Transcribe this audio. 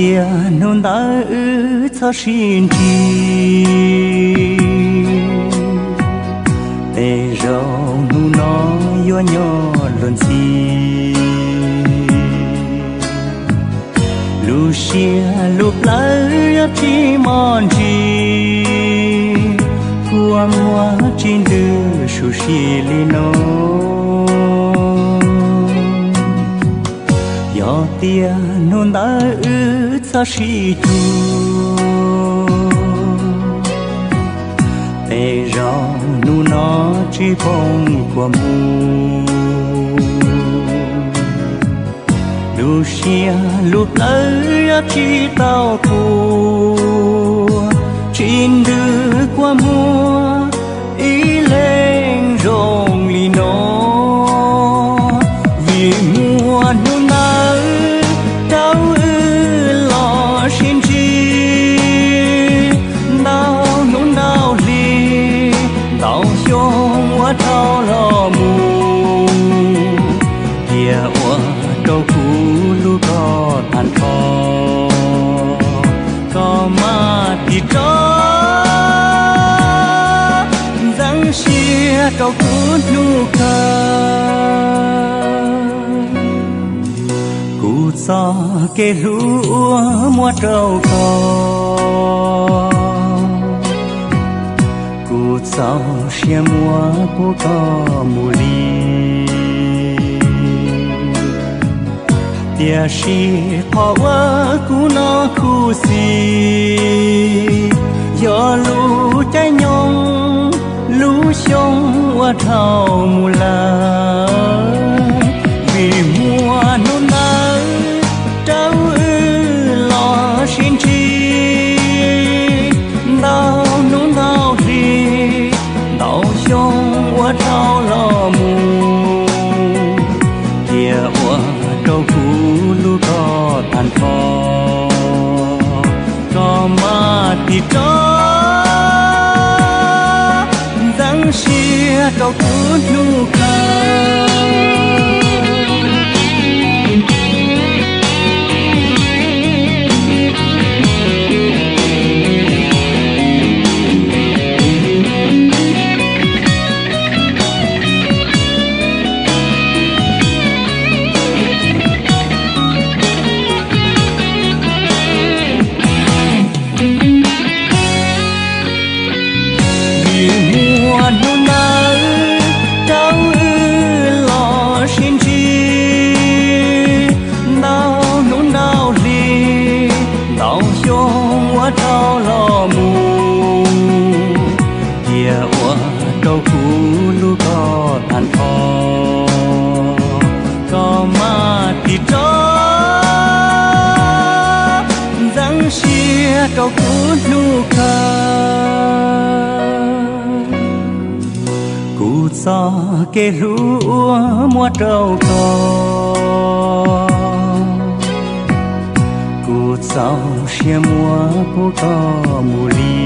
Tias hnub ntawd wb txhob sib ntsib, tej zaum hnub no yuav nyob luag ntxhi. Lub siab lub plawv yuav tsis mos ntsis, kua muag tsis ntws su si li no. Yog tias hnub ntawd wb txhob sib cuag, tej zaum hnub no tsis poob kua muag. Lub siab lub plawv yuav tsis tau qhuas, tsis ntws kua muag ib leeg zoo li no. Vim muaj hnub ntawd rau wb los sib ntsib, ntau hnub ntau hli, ntau xyoo ua rau los mus, cia ua rau kuv hlub koj tag nrho, koj maj tig tso, ntxeev siab rau kuv hnub kawg. Kuv txoj kev hlub uas muab rau koj, kuv txaus siab muab pub koj mus li. Tiam sis qhov uas kuv hnov khuv xim, yog lub caij nyoog lub xyoo ua dhau mus lawm. Vim muaj hnub ntawd rau wb los sib ntsib, ntau hnub ntau hli, ntau xyoo ua dhau los mus, cia ua rau kuv hlub koj tag nrho, koj maj tig tso, ntxeev siab rau kuv hnub kawg. Vim muaj hnub ntawd rau wb los sib ntsib, ntau hnub ntau hli, ntau xyoo ua dhau los mus, cia ua rau kuv hlub koj tag nrho, koj maj tig tso, ntxeev siab rau kuv hnub kawg. Kuv txoj kev hlub uas muab rau koj, kuv txaus siab muab pub koj mus li.